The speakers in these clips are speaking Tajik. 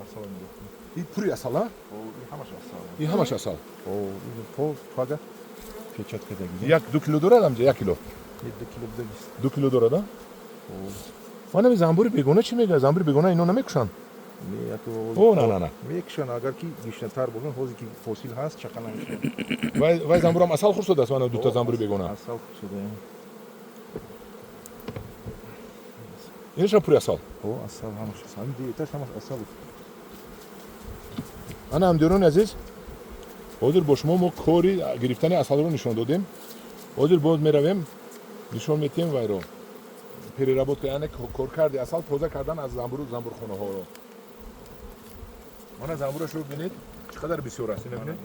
Асал нигоҳ кун. Ин пури асал, а? О, ин ҳамаш асал. Ин ҳамаш асал. О, ин пол пага печать кардаги. 1-2 кило дорад ҳамҷа, 1 кило? 2 кило будагист. 2 кило дорад, а? Манами занбури бегона чӣ мегӯяд? Занбури бегона ино намекушанд? Не, яке. О, на, на, на. Мекушанд, агар ки гишнатар бошанд, ҳозир ки ҳосил ҳаст, чақа намешавад. Вай занбурам асал хӯрсодааст, мана дута занбури бегона. Асал хӯрсода. Инашам пури асал. О, асал ҳамаш асал. Ҳамин дуэтаж ҳамаш асал. Ана, ҳамдиёрони азиз, ҳозир бо шумо мо кори гирифтани асалро нишон додем. Ҳозир боз меравем, нишон метиҳем вайро, переработка, яъне коркарди асал, тоза кардан аз занбуру занбурхонаҳоро. Мана, занбурашро бинед, чӣ қадар бисёр аст. Ина бинед,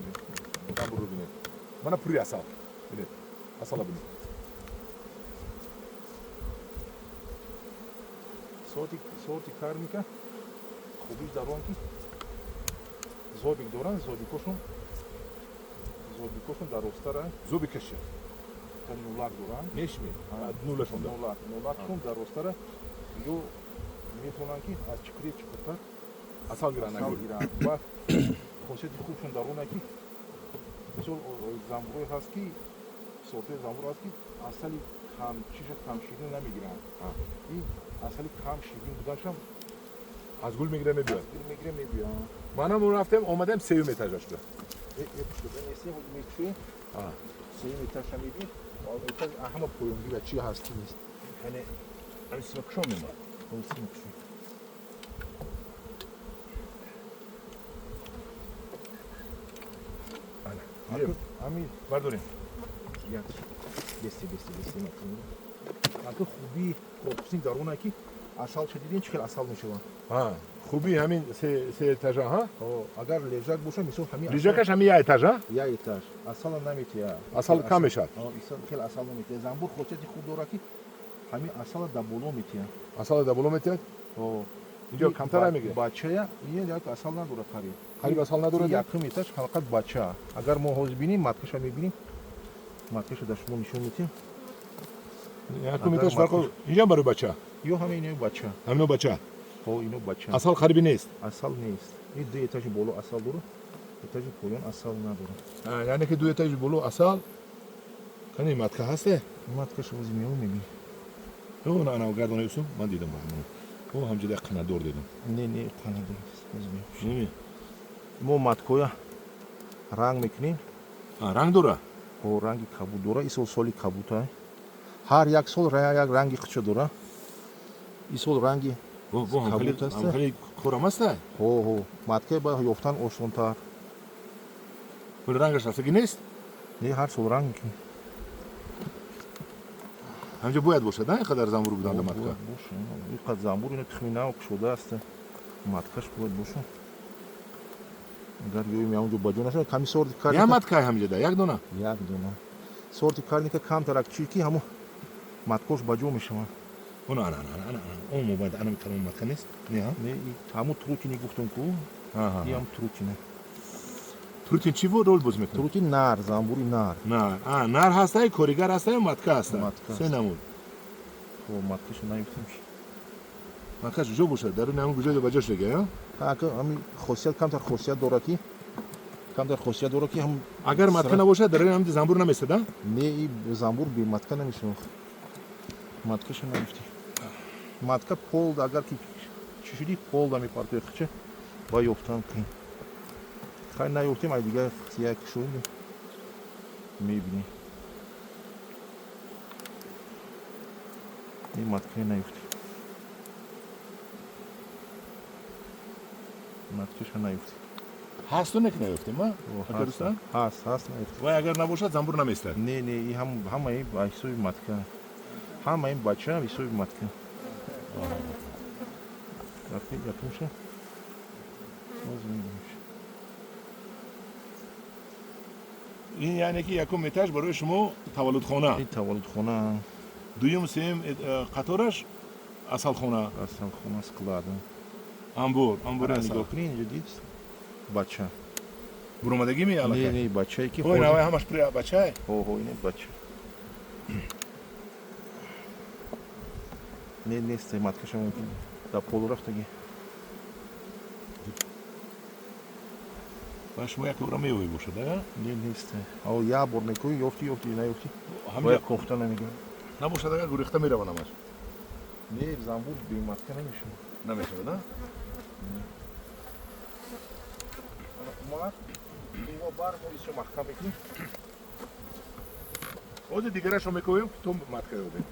занбурро бинед, мана пури асал, бинед, асала бинед. Сорти карника хубиш дар он ки зобик доранд, зобикошон дарозтара. Зобикаши? Та нулак доранд. Нешми нулашонда. Нулакшон дарозтара, ё метавонанд ки аз чуқури чуқуртар асал гиранд. Асал гиранд. Ва хосияти хубшон дар оне ки мисол занбурое ҳаст ки, сортҳои занбур ҳаст ки асали кам чиша, кам ширин намегиранд. Ин асали кам ширин буданашам аз гул мегира, мебиёд. Аз гул мегира, мебиёд. Манам рафтем, омадем, сеюм этажаш буда. Кушода нестем, мекушоем. Сеюм этажа мебинем, этаж ҳама поёнгира чи ҳаст, чи нест. Яъне ҳамин сима кушом мемад? Сима кушоем. Ами. Бардорем. Як бесте, бесте, бесте. Ака, хубии корпусни дар оне ки асал ча дидем, чӣ хел асал мешавад. Хуби ҳамин се этажа, ҳа? Агар лежак боша, мисол, ҳамин Лежакаш ҳамин як этаж, а? Як этаж асала наметиҳад. Асал кам мешавад. Хел асал наметиҳад. Занбур хосияти хуб дорад ки ҳамин асала дар боло метиҳад. Асала дар боло метиҳад. Инҷо камтар мегирад. Бачая ин як асал надорад қариб. Қариб асал надорад. Якум этаж фақат бача. Агар мо ҳозир бинем, маткаша мебинем, маткаша дар шумо нишон метиҳем. Якум этаж фарқ, инҷам барои бача. Ё ҳама ино бача. Ҳамино бача. Ҳо, ино бача. Асал қариби нест. Асал нест. Ин ду этажи боло асал дорад, этажи поён асал надорад. Яъне ки ду этажи боло асал. Кани, матка ҳасте? Маткаша ҳозир меом, мебинем. О, на, на, гардона, Юсуф, ман дидам, о, ҳамҷода як қанадор дидам. Не, не, қанадор ҳозир. Мо маткоя ранг мекунем. Ранг дора? Ҳо, ранги кабуд дора. Ин сол соли кабута. Ҳар як сол як ранги худша дора. Ин сол ранги кабуд аст. Корам аста. Ҳо, ҳо, маткаи ба ёфтан осонтар. Вале рангаш рафтагӣ нест? Не, ҳар сол ранг мекунем. Ҳамҷо бояд бошад, ин қадар занбур буданда матка. Ин қадар занбур, ина тухми нав кушода аст, маткаш бояд боша. Агар ёем, ҳамонҷо ба ҷо нашавад, ками сорти карника. Як матка ҳамҷода, як дона? Як дона. Сорти карника камтарак чи ки ҳамо маткош ба ҷо мешавад. Она, ана, ана, ана, он мобайд, ана калон матка нест, не? Ҳа. Не, ҳамо трутини гуфтум ку, ҳам трутина. Трутин чӣ рол боз мекунад? Трутин нар, занбури нар. Нар, а нар ҳастай, коригар ҳастай, матка ҳастай, се намуд. Хо, маткаша наёфтем. Маткаш ҷо бошад, даруни ҳамон гуҷо ба ҷо шудага. Ака, ҳами хосият, камтар хосият дорад ки, камтар хосият дорад ки ҳам. Агар матка набошад, даруни ҳамин занбур намесад, а? Не, и занбур бе матка намешавад. Маткаша наёфтем. Матка пол, агар ки чӣ шуди, полда мепартои хича ба ёфтан қин. Хай, наёфтем, ай дигар як шуд мебинем. Ин маткаи наёфтем, маткаша наёфтем. Ҳасту не ки наёфтем, а? Ҳаст, ҳаст, наёфтем. Вай агар набошад, занбур наместад. Не, не, ҳамаи ба ҳисоби матка, ҳамаи бача ҳисоби матка. Якумша боз мебинем. Ин яъне ки якум этаж барои шумо таваллудхона. Ин таваллудхона. Дуюм, сеюм қатораш асалхона. Асалхона, склад. Амбор, амбори асал. Нигоҳ кунед, инҷо дид, бача. Буромадагӣ ми аллакай? Не, не, бачае ки. Ой, навай ҳамаш пури бачае. Ҳо, ҳо, ин бача. Не, нест маткаша, мумкин дар полу рафтагӣ. Ва шумо як бора меёвӣ бошад, а? Не, нест. О, як бор мекӯӣ, ёфтӣ, ёфтӣ, наёфтӣ, бояд кофта намегирам. Набошад, агар гурехта мераванд ҳамаш. Не, занбур бе матка намешавад. Намешавад, а? Омад, имо бар мо исо маҳкам мекунем. Ҳозир дигарашро мекӯем, то матка ёбем.